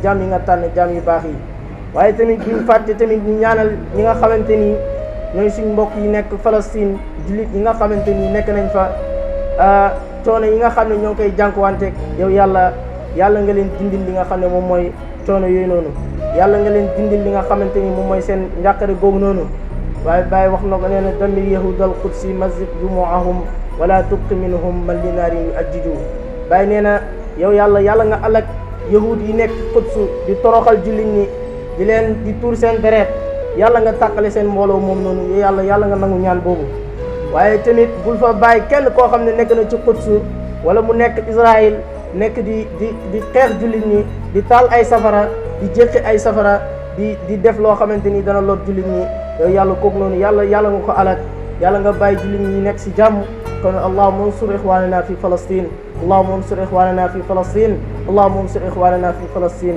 jaam yi nga tànn jaam yu baax yi. waaye tamit duñ fàtte tamit ñu ñaanal ñi nga xamante ni ñooy suñ mbokk yi nekk Palestine jullit yi nga xamante ni nekk nañ fa coono yi nga xam ne ñoo ngi koy jànkuwanteeg yow yàlla nga leen dindil li nga xam ne moom mooy coono yooyu noonu yàlla nga leen dindil li nga xamante ni moom mooy seen njàqare googu noonu. waaye Baye wax na ko nee na damir yahudal qudsi mazzik jumuahum wala tubqi minhum man li naarin yu ajjidu. Baye nee na yow yàlla nga alak yahud yi nekk Quds di toroxal jullit ñi di tuur seen deret yàlla nga tàqale seen mbooloo moom noonu yow yàlla nga nangu ñaan boobu. waaye tamit bul fa bàyyi kenn koo xam ne nekk na ci Quds wala mu nekk Israël nekk di xeex jullit ñi di taal ay safara di jéqi ay safara di def loo xamante ni dana lor jullit ñi yow yàlla kooku noonu yàlla nga ko alak yàlla nga bàyyi jullit ñi nekk si jàmm. kon allahumma unsur ikhwanana fi Falastin allahumma unsur ikhwanana fi Falastin allahumma unsur ikhwanana fi Falastin.